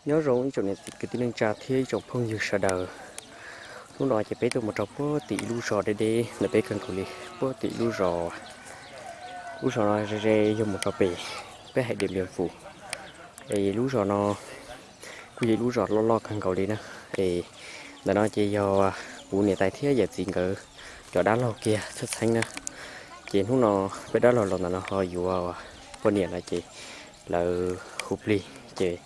Nyob zoo ib tsoom niam txiv kwv tij neej tsa thiab ib tsoom phooj ywg sawv daws. Hnub no ces peb tuaj mus rau puag tim ib lub zos deb deb ntawm peb kawg nkaus li, puag tim ib lub zos. Lub zos no ze ze yog mus rau pem peb hais Diam Npias Fus. Es lub zos no kuj yog ib lub zos loj loj kawg nkaus li na. Es ntawm no ces yog kuv niam tais thiab yawm txiv nkawd cov dab laug kiag txheeb txheeb na. Ces hnub no peb dab laug los ntawm no ho yuav poj niam no ces lawv hu plig ces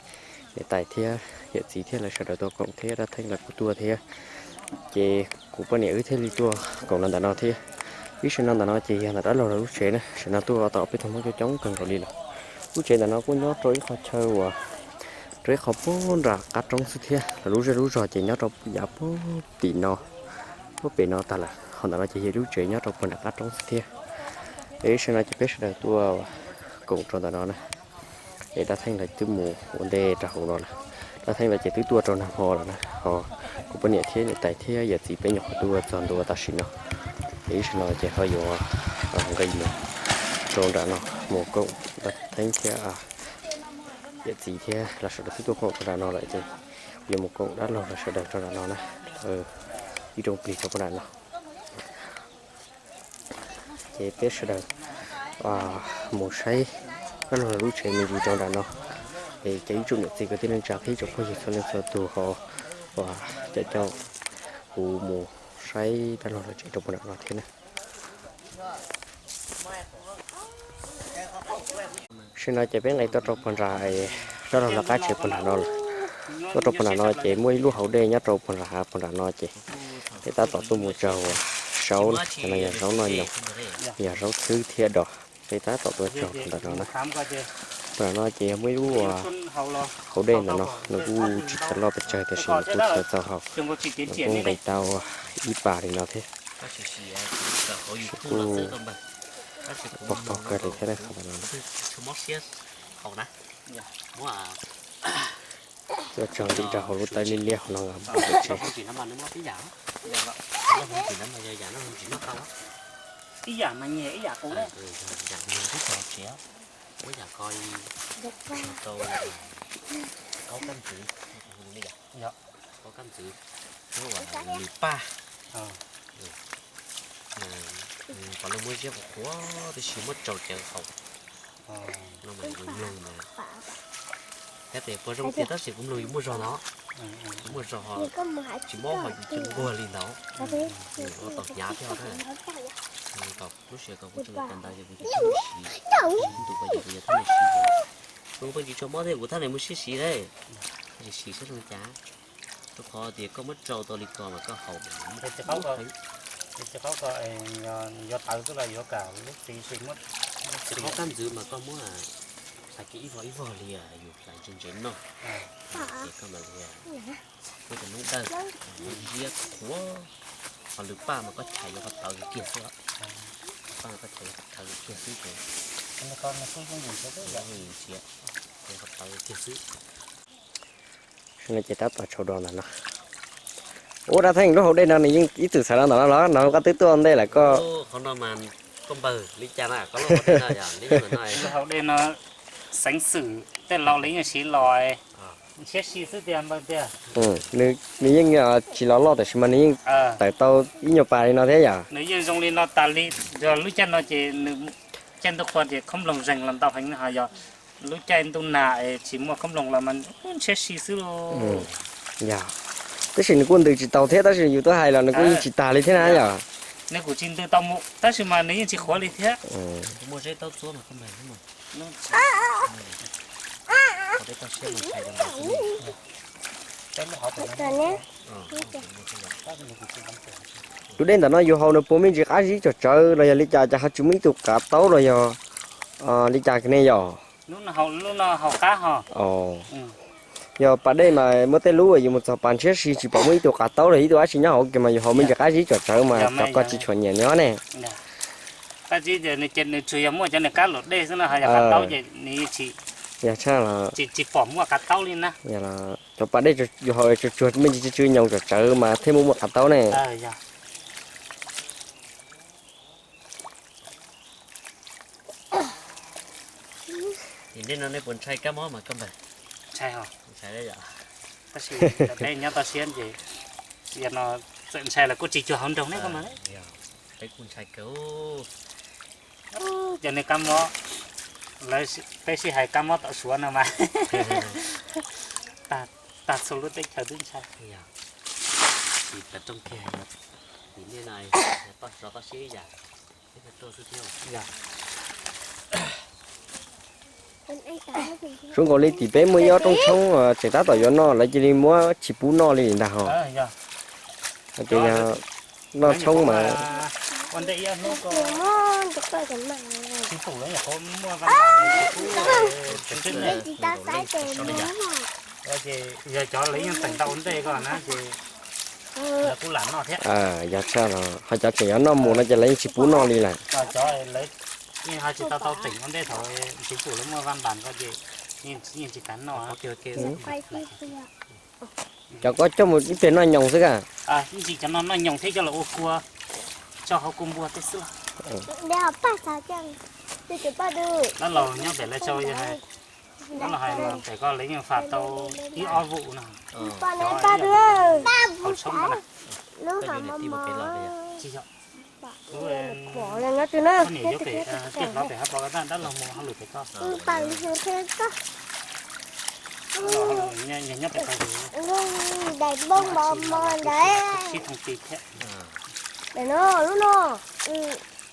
niam tais thiab yawm txiv thiab lawv sawv daws tuaj koom thiab dab theeb lawv kuj tuaj thiab. Ces kuv poj niam wb thiaj li tuaj koom no ntawm no thiab. Ib sij no ntawm no ces yog ntawm dab laug lawv lub tsev na, sawv no tuaj tau peb tug Hmoob coob coob kawg nkaus li lawm. Lub tsev ntawm no kuj nyob rau ib qho chaw uas rau ib qho puag nram qab roob xwb thiab, lawv lub zej lub zos ces nyob rau yav puag tim no, puag pem no tag lawm. Ho ntawm no ces yog lub tsev nyob rau puag nram qab roob xwb thiab. Es ib sij no ces peb sawv daws tuaj koom rau ntawm no na. Es dab theeb lawv twb mus ua ntej rau hauv no lawm. Dab theeb lawv ces twb tuaj rau nag hmo lawm na, ho kuv poj niam thiab niam tais thiab yawm txiv peb nyuam qhuav tuaj txog ntua tam sim no. Es ib sij no ces ho yuav nqis mus rau nram no mus koom dab theeb thiab yawm txiv thiab lawv sawv daws twb tuaj koom rau nram no lawm ces yuav mus koom dab laug lawv sawv daws rau nram no na. Ib rooj plig rau puag nram no. Ces peb sawv daws mus saib dab laug lawv lub tsev me ntsis rau nram no. Es cov ib tsoom niam txiv kwv tij neej tsa thiab ib tsoom phooj ywg txhua leej txhua tus ho uas cov coj kuv mus saib dab laug lawv tsev rau puag nram no thiab na. Sim no ces peb nqis tuaj rau puag nram dab laug lawv qab tsev puag nram no lawm. Tuaj rau puag nram no ces muaj ib lub hauv dej nyob rau puag nram hav puag nram no ces peb tab tom tuaj mus tsaug zaub na, cov no yog zaub noj nyoos, yog zaub xwb thiab dos. Peb tab tom tuaj tsaug rau ntawm no na. Puag nram no ces yog muaj ib lub hauv dej ntawm no, nws kuj tsis txawv loj pes tsawg tiam sis nws kuj txawv txaus haus, nws kuj nqis tau ib pas li no thiab. Kuj pog pog kawg li thiab na qhov ntawm no. Tuaj tsaug ntim rau hauv lub tawb liab liab hauv no nkaus. Ib yam mas nyias ib yam qus na. Ua yam ko, kaub kab ntxwv, kaub kab ntxwv, lwm paj, mas qhov lawv muab ziab qhuav qhuav tib si muab tsau cawv haus no mas yus mloog mas thiab tes puas zoo tiag tab sis kuv mloog yus muaj zog no, yus muaj zog ho tsis mob ho yus cia nquag li ntawd. Ua tau hnyav thiab na. Lub sij hawm ko kuv tseem tas ntawd ces kuv tus thab niam siv, kuv tus ko ces kuv yog thab niam siv. Kuv pheej tsis tshua mob thiab kuv thab niam mus siab siv thiab, siab siv saib zoo cas. Rau qhov tias koj muab tsau tau li ko mas koj haus mas tsis qaub ko, tsis qaub ko, yuav tawv xwb los yuav kam lub txiv si muab, tsis qaub kab ntxwv mas koj muab hlais kiag ib vog ib vog li yus hlais ntse ntse noj, ces koj mam li muab cov noob dawj, ziab qhuav, qhov lwm paj mas koj chais yuav qhov tawv kiag xwb, paj koj chais yuav qhov tawv kiag xwb ces, tawv kiag xwb. Ces tab tom tshau do ntawm no. Ua dab theej lub hauv dej no nws yeej ib txwm xav no ntawm no los no koj twb tuaj ntej lawm koj. Qhov no mas koj npawg li cas na, koj lub hauv dej no yog li no, lub hauv dej no xeev xwm tej laus li yeej siv los siab si xwb tiag npawg tiag. Nws yeej tsis los loj tab sis mas nws yeej tawm tau ib nyuag pas li no thiab yom. Nws yeej zoo li no tas li, yog lub caij no ces nws caij ntuj qhua ces khaub nploog zeeg los ntau heev no, ho yog lub caij ntuj nag es tsis muaj khaub nploog los mas ntshiab si xwb lauj. Yog, tab sis nws kuj ntws tsis tau thiab tab sis yus twb hais los nws kuj yeej tsis tag li thiab na yom. Nws kuj tsis ntws tau mus tab sis mas nws yeej tsis qhuav li thiab. Muaj zeb taub txuab mas koj npawg. Tus dej ntawm no yus haus nws puas muaj ntsis qab zib cog tsawv los yog li cas, cas ho tsis muaj ib tug qav taub los yog li cas ne yom? Yog pas dej mas muaj tej lub yus mus txog pas ntshiab si tsis pom muaj ib tug qav taub los ib tug dab tsi nyob hauv kiag mas yus haus muaj ntsis qab zib cog tsawv mas cov koj tsis tshua nyiam nyob ne. Yog tshaj los cov pas dej yus haus tsuag tsuag muaj ntsis tsw tsw nyoos cog tsawv mas thiaj muaj muaj qav taub ne. Tim ntej no nej puas ntshai kab mob mas koj npawg? Ntshai os. Tab sis peb nyob toj siab ces yog no txawm ntshai los kuj tsis cuag hauv nroog ne koj mas. Peb kuj ntshai kawg. Cov niag kab mob, lawv peb sib hais kab mob tom Suav no mas tag txhua lub teb chaws twb ntshai. Zoo nkaus li tim peb muaj ib ob rooj tshoob tseem tab tom yuav noj, lawv cia li muab tsis pub noj li ntag hos. Ces yog noj tshoob mas yog cov lawv yeej teem tau ua ntej ko na ces lawv kuj lam noj thiab. Yog tshaj los ho cov tseem yuav noj mus no ces lawv yeej tsis pub noj li lawm. Cov lawv yeej ho tsis tau tau teem ua ntej thaum tsis pum lawv muaj vaj npas ko ces yeej tsis kam noj. Cov koj coj mus ib pliag noj nyoos xwb ka. Ib ntsis cov no noj nyoos thiab coj los ua kua, tso hauv kua npua tej xwb. Dab laug nyob pem lawv tso, dab laug hais mas pem ko lawv yeej fam tau ib ob vuj no. Hauv tshoob ko na, tsis yog. Kuv niam yuav pem tiaj hlob pem hab pom dab laug mus hauj lwm pem ko. Nyob pem ko sib thooj ti thiab.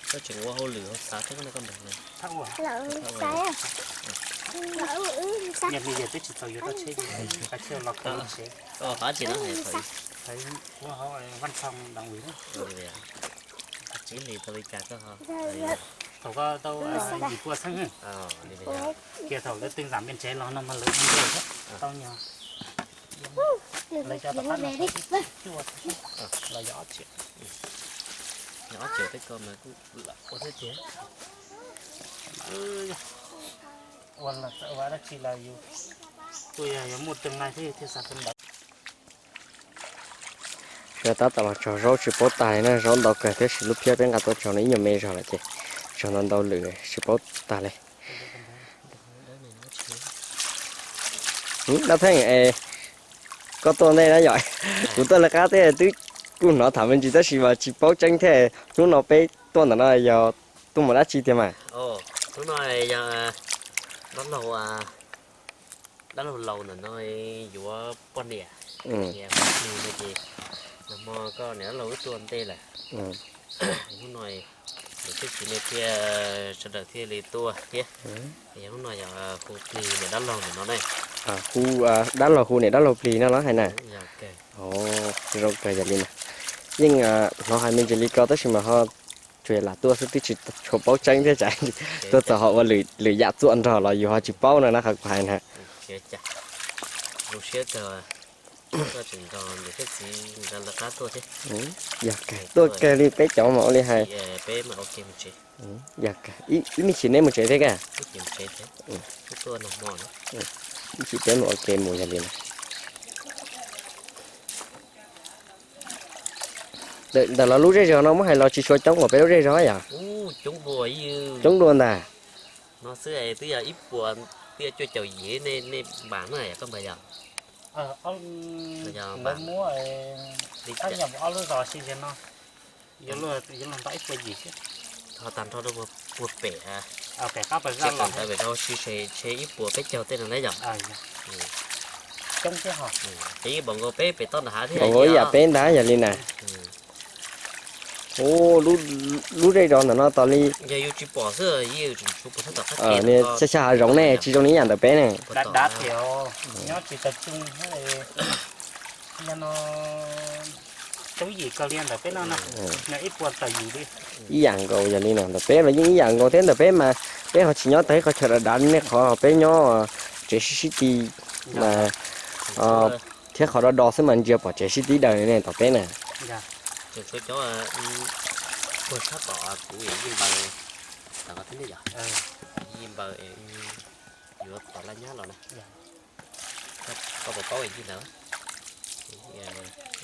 Koj tseem ua hauj lwm hauv xav thiab koj ntag. Niam me yawg twb tsis txaus yuav tau tsheb, tsheb los kho tsev. Ua hauv vaj thoob doo vis na. Tsis li tau li cas koj ho. Thaum ko tau yim pua txheeb, kiag thaum lawv tej zam peb tsev los no mas lawv ua ntej thiab, tau nyuag. Lawv cov tom qab no cuaj los yog ob txhiab. Yog ob txhiab peb ko mas kuj lam ua thiab tiag. Ua los txawm ua dab tsi los yus kuj yog yuav muaj tương lai thiab thiaj xav phim ntawd. Sawv daws tab tom los tsaug zaub tsis paub tag li na, zaub ntau kawg tab sis lub phiab peb nqa tuaj tsaug no ib nyuag me zog lawm ces tsaug ntau ntau lwm tsis paub tag li. Dab Theej es, koj tuaj ntej na yom? Kuv tuaj lawv qab teb twb kuj hnov tham me ntsis tab sis mas tsis paub tseeb thiab. Hnub no peb tuaj ntawm no yog tuaj mus dab tsi tiag mas? Hnub no yog dab laug, dab laug laus ntawm no yuav poj niam, plig no ces nag hmo koj niam dab laug wb tuaj ntej lawm. Hnub no niam thiab txiv nej thiaj sawv daws thiaj li tuaj thiab. Yog hnub no yog hu plig niam dab laug ntawm no ne. Hu dab laug hu niam dab laug plig no los hais na. Zoo kawg yog li na. Yeej hnov hais me ntsis li ko tab sis mas ho tsuas yog lam tuaj xwb twb tsis tshua paub tseeb thiab tsam tuaj txog ho ua lwm yam txuam nrog los yus ho tsis paub no na qhov kuv hais na. Yog kawg tuaj kawg li peb cov mas ua li hais. Yog kawg ib me chim neb mus tsev thiab ka. Ib chim peb mus ua ke mus yog li na. Ntawm los lub zej zog no muab hais los tsis tshua coob npaum peb lub zej zog yom? Coob dua ntag. No xwb twb yog ib puas, twb yog cuaj caum yim nej npam na yog koj npam yog? Lawv muab, tab nyog mus ob lub zos si tias no, yuav luag nto ib puas yim thiab. Ho tag nrho rau puag pem, pem qab pas zaj los ntawd pem rau si tshe ib puas peb caug tej no na yom? Coob thiab ho. Ces yeej npaum nkaus peb pem toj nram hav thiab. Npaum nkaus ib yam peb ntag yog li na. Hu, lub zej zos ntawm no tos li. Yog yus tsis pom xwb, xya xya hav zoov ne tsis zoo li ib yam ntawm peb ne. Dav dav thiab nyob tsis tas tsooj, yog no coob yim kawg li ntawm peb no, ib puas tawm yim li. Ib yam nkaus yog li na, ntawm peb los yeej ib yam nkaus thiab, ntawm peb mas peb ho tsis nyob tag ib qhov chaw dav dav nej qhov, peb nyob tsev sib sib ti mas thiab qhov do do xwb mas ntsia pom tsev sib tib daws ne tom peb na. Tseem tshuav cov puag sab tom kuv yeej npaws, tom ko thiab ne yom? Yeej npaws, yuav tom laj nyab los na. Koj puas paub yij ntawd?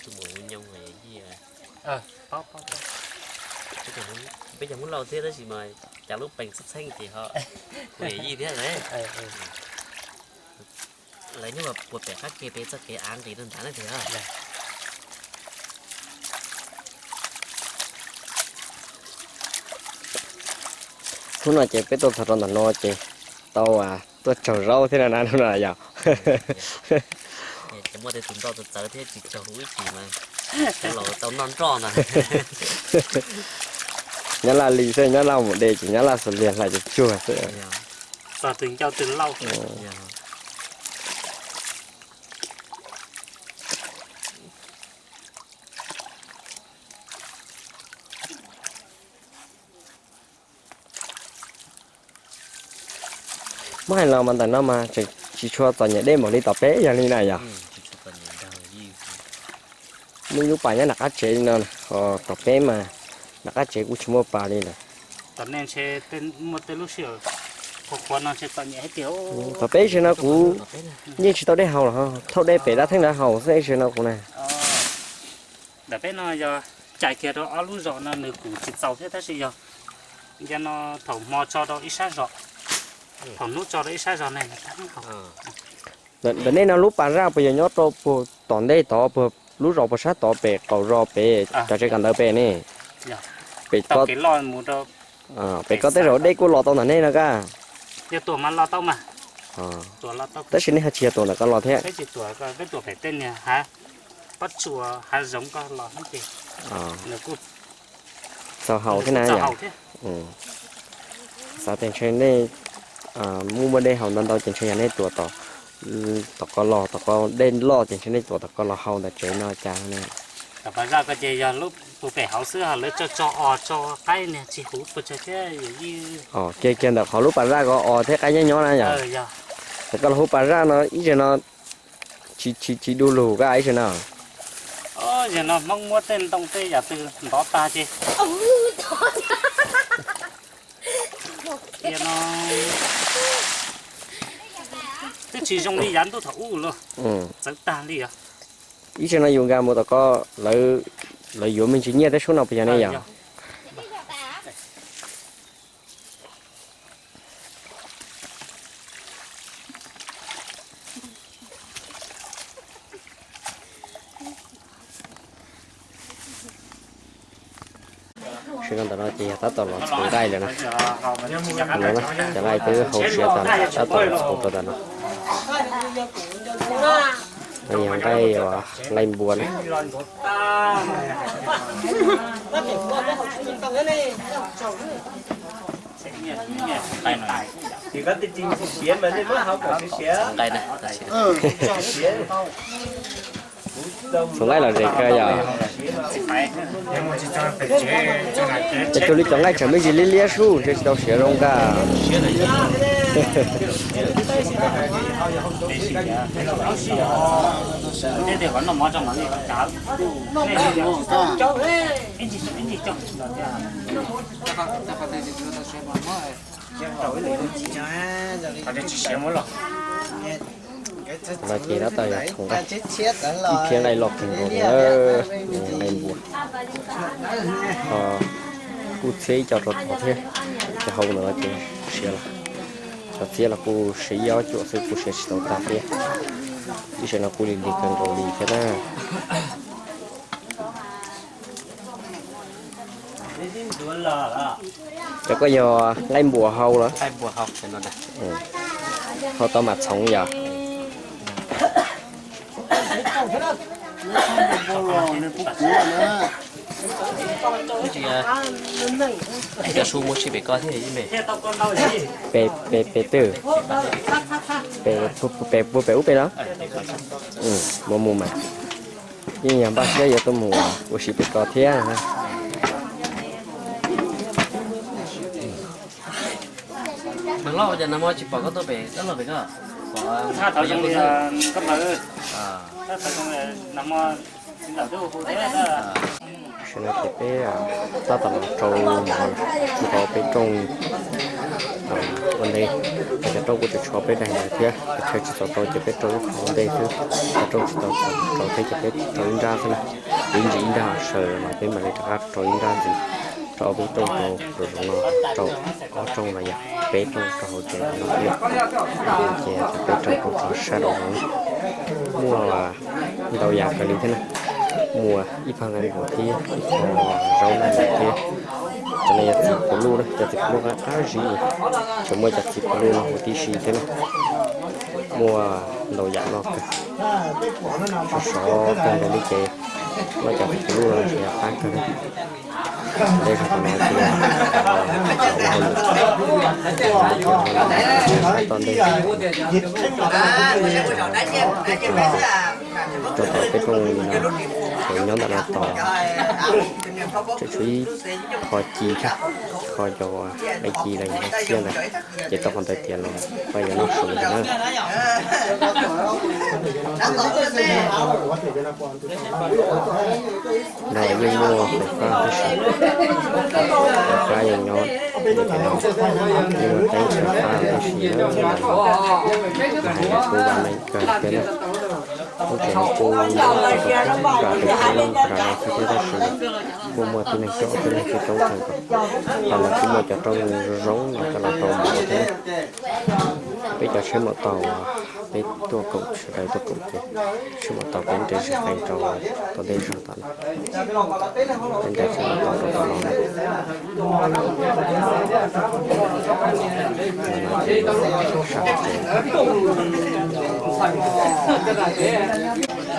Tus muam hu Nyoog yij. Peb cov Hmoob Lauj thiab tab sis mas cas lub pees txheeb txheeb ces ho hu yij thiab ne. Lawv nyob puag pem qab ke pem txoj kev av nqis rau ntawd na tiag. Hnub no ces peb tuaj txog rau ntawm no ces tau tuaj tsaug zaub thiab na hnub no yog. Ces muaj tej tus nroj txawv txawv thiab tsis tsaug huv ib chim mas cov laus tau noj nroj ntag. Nyab laj li xwb, nyab laj mus de ces nyab laj xuas liag hlais cov cuag xwb. Txog tus ncauj tus lauj. Muab hais los mas ntawm no mas tseem tsis tshua txom nyem deb npaum li tom peb yog li na yog. Muaj ib lub pas nyob nram qab tsev li no, ho tom peb mas nram qab tsev kuj tsis muaj pas li lawm. Tom peb ib zaug no kuv yeej tsis tau dej haus los thauj dej pem dab theej ntawd haus xwb ib zaug no kuv na. Ntawm peb no yog cais kiag rau ob lub zos no nws kuj tsis txaus thiab tab sis yog nca no thaum hmo tso rau ib sab zos, thaum hnub tso rau ib sab zos ne. Ntawm nej no lub pas zaj puas yog nyob rau puag tom ntej tod puag lub zos puag sab tod pem qaum zos pem cov tsev kawm ntawv pem ne? Pem ko, pem ko tej zaum dej kuj los tau ntawm nej no kaj. Tab sis nej ho tsis yog tuam ntawm ko los thiab. Txaus haus thiab na yom. Xav tias ntshe nej muaj muaj dej haus ntau ntau ces ntshe yog nej tuam tom ko los, tom ko dej loj ces ntshe nej tuam tom ko los haus ntawm tsev no cas ne. Kiag kiag ntawm qhov lub pas zaj ko os thiab qaib nyob nyob na yom. Ntawm ko los hu pas zaj no ib zaug no tsis, tsis du lug kaj ib zaug no. Yog no Hmoob muab tej ntoo tej yam twg ntov tag ces twb tsis zoo li yav ntuj thaum ub los, txawv tag li os. Ib zaug no yus nkag mus tom ko, lawv yuav me ntsis nyiaj thiab sub no puas yog ne yom? Tam sim no ntawm no ces yog tab tom los txhoov nqaij lawm na. Cov nqaij twb hau siav tas, tab tom los txhoov rau ntawm no. No yog nqaij, nqaij npua na. Txhoov nqaij los ze kawg yom. Ces cuag li cov nqaij tsawm me ntsis liab liab sub ntshe tsis tau siav zoo nkauj. No ces tab tom yog txhoov nqaij, ib phiab nqaij loj kawg nkaus li, nqaij npua. Ho kuj txhiab ib co rau tod thiab, cov hau ntawm no ces siav lawm. Cov txhiab los kuj siav ib ob cuam xwb kuj siav tsis tau tag thiab. Ib zaug no kuj lig lig kawg nkaus li thiab na. Cov ko yog nqaij npua hau los? Hau tau mam txhoov yom. Cov su muab sib pem ko thiab. Pem, pem twg? Pem puag pem ub pem los? Mus mus mas. Yeej yog npaj siab yuav tuaj mus ua si pem ko thiab. Mas loj cas nag hmo tsis pom koj tuaj pem, koj los pem ko. Tam sim no ces peb tab tom los rau mov nkaus peb rooj, ua ntej, cov rooj kuj tseem tshuav peb daim ntawd thiab, chaw tsis txaus rau ces peb rau lub qhov ua ntej xwb, cov rooj tsis txaus rau thiab ces peb rau ib nrab xwb na, ib ntsis ib nrab sawv los peb mam li rov qab rau ib nrab ntxiv. Rau peb rooj rau, rau zoov no rau ob rooj los yog peb rooj rau hauv tsev no thiab. Ces peb rooj rau qhov sab rau zoov muaj ntau yam kawg li thiab na. Muaj ib phaj nqaij npua thiab ib qho zaub noj thiab. Cov no yog txiv puv luj na, cov txiv puv luj qab qab zib, tseem muaj cov txiv puv luj no huv tib si thiab na. Muaj ntau yam noj kawg, sov sov kawg nkaus li ces noj cov txiv puv luj no ntshe qab kawg li. Ntej zog tom no ces ua hauj lwm toj ntej rau tom peb rooj li no, ces nyob ntawm no tos tseem tshuav ib qho ci thiab, qho cov nqaij ci los yog nqaij txhiab ntawd, ces tau qhov ntawd tiav los pab yuav noj su na. No yeej muaj faus fab tib si, faus fab yeej nyob, yeej muaj teeb faus fab tib si na. Hais tias kuv vam meej kawg thiab na. Lub tsev no kuj nram pem kuj nram no xwb thiab tab sis kuj muaj tib neeg coob, tib neeg coob coob kawg nkaus. Ho lawv kuj muaj cov rooj zoo zoo no coj los rau mov thiab na. Peb cov tsheb maum taus, peb tuaj koom sawv daws tuaj koom ces tsheb maum taus peb nres zis qees rau tom ntej zog tom no. Peb nres tsheb maum taus rau tom no na. Sab tsev,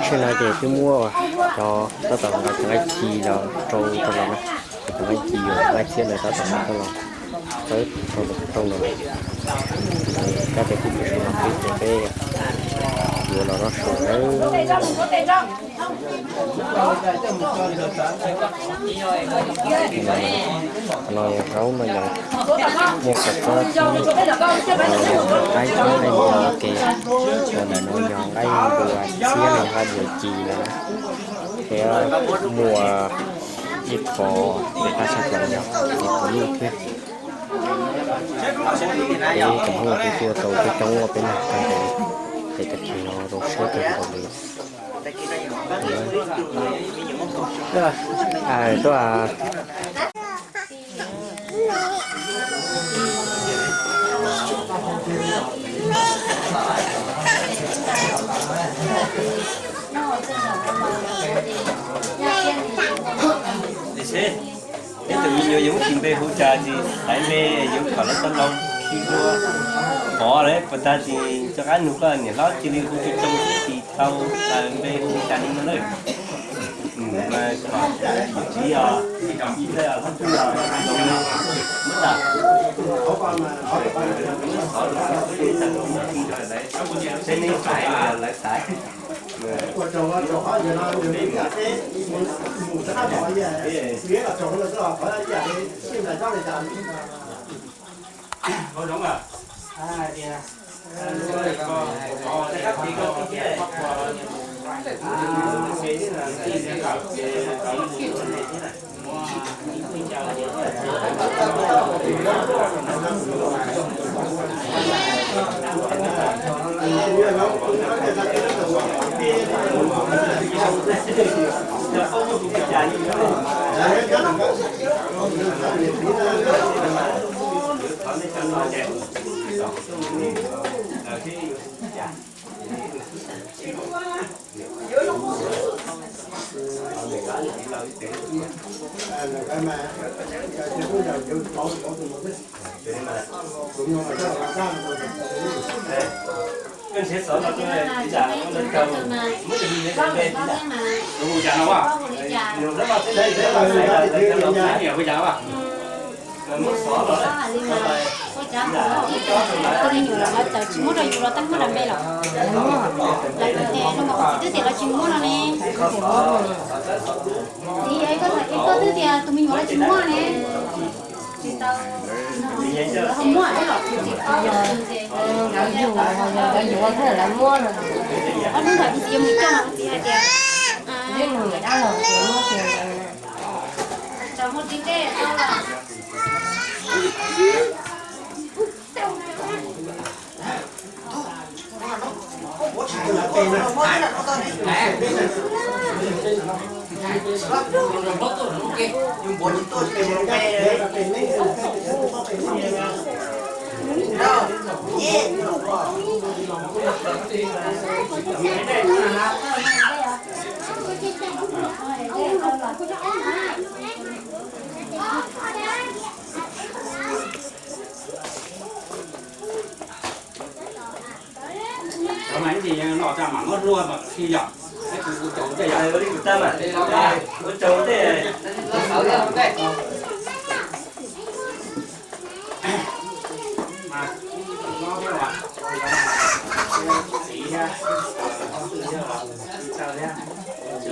tsheb no ces twb muab cov tab tom nqa cov nqaij ci los rau rau los na. Cov nqaij ci, nqaij txhiab ntawd tab tom nqa coj los txawb rau rooj no. Kab tias kuj tsis su no xwb ces peb yuav los noj su nawb. Qhov no yog zaub no yog muaj kua txob thiab, qaib thiab nqaij npua ua ke. Ntawm no yog nqaij npua txhiab los yog nqaij npua ci no na. Thiab muaj ib qho ntawm qab sab plaws yog txiv puv luj thiab. Peb cov Hmoob kuj tuaj tau coob coob, peb noj kawg nkaus li, ces tag kis no zoo siab kawg nkaus li. Tuaj. Ib tug me nyuam yus tsis npe hu cas tsis hais npe, yus kom lawv tau los khi dua. Pov lawm puas tas tsis rov qab nug koj niam hlob cia li hu coob coob tsis tau npe hu cas li no na. Tsis os, ib txhia hlob twg los zoo li muab tas. Seb neb xaiv los lawv xaiv. Tus me nyuam los lawv txawm tsis muab rau yus los teeb muab rau npe los? Lawv tias zoo nkaus txiv twb tias los tsis muab no ne. Txiv, koj twb tias tus me nyuam los tsis muab ne. Tsis tau, lawv ho muab los txiv. Yog nkawd yug, yog nkawd yuav thiaj lawv muab no. Ob hnub ntawd kuv txiv yuav mus coj mas kuv txiv hais tias, yeej mus dab los muab tiag. Tsam muaj txiv tej tau los. Cov no ib ntsis no tas mam muab hlua mam sib yom. Ib kuv kuv caum tej yom, ua li kuv tab mas, ua caum tej. Mas no thiab mas, txiv thiab, txawj thiab, tsis yam.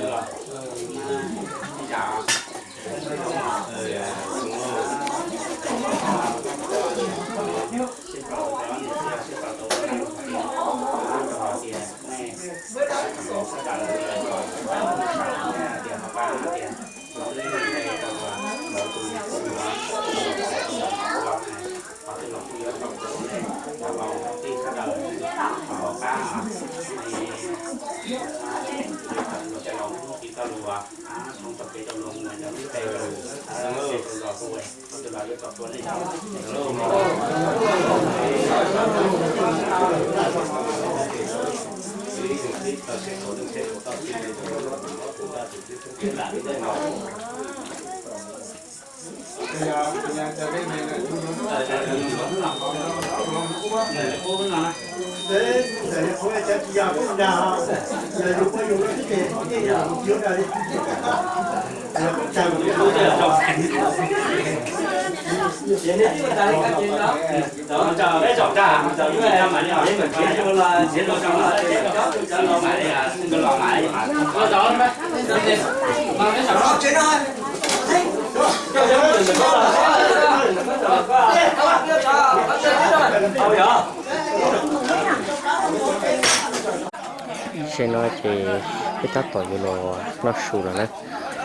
Tam sim no ces peb tab tom yuav los noj su lawm na.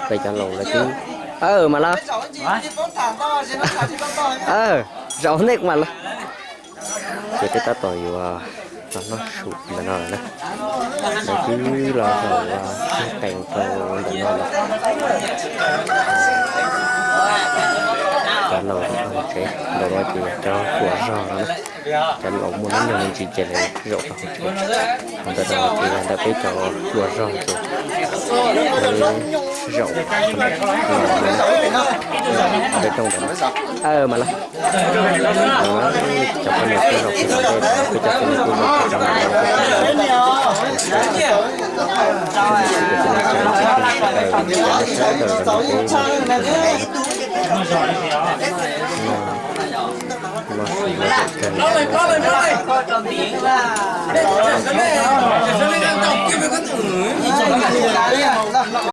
Peb cov laus lawv twb, aw, mas lawm. Aw, zaum nej mas lawm. Ces peb tab tom yuav los noj su ntawm no lawm na. Lawv twb los zaum qees rau ntawm no lawm. Cov laus tsev ntawm no ces cov hluas zog no na. Cov laus muaj hnub nyoog me ntsis ces lawv zaum rau hauv tsev. Ntawm no ces ntawm peb cov hluas zog ces lawv zaum ntawm rooj ntawm no. Aw, mas lawm. Cov poj niam tuaj zaum pem tom ntej, peb cov txiv neej tuaj zaum pem tom ntej.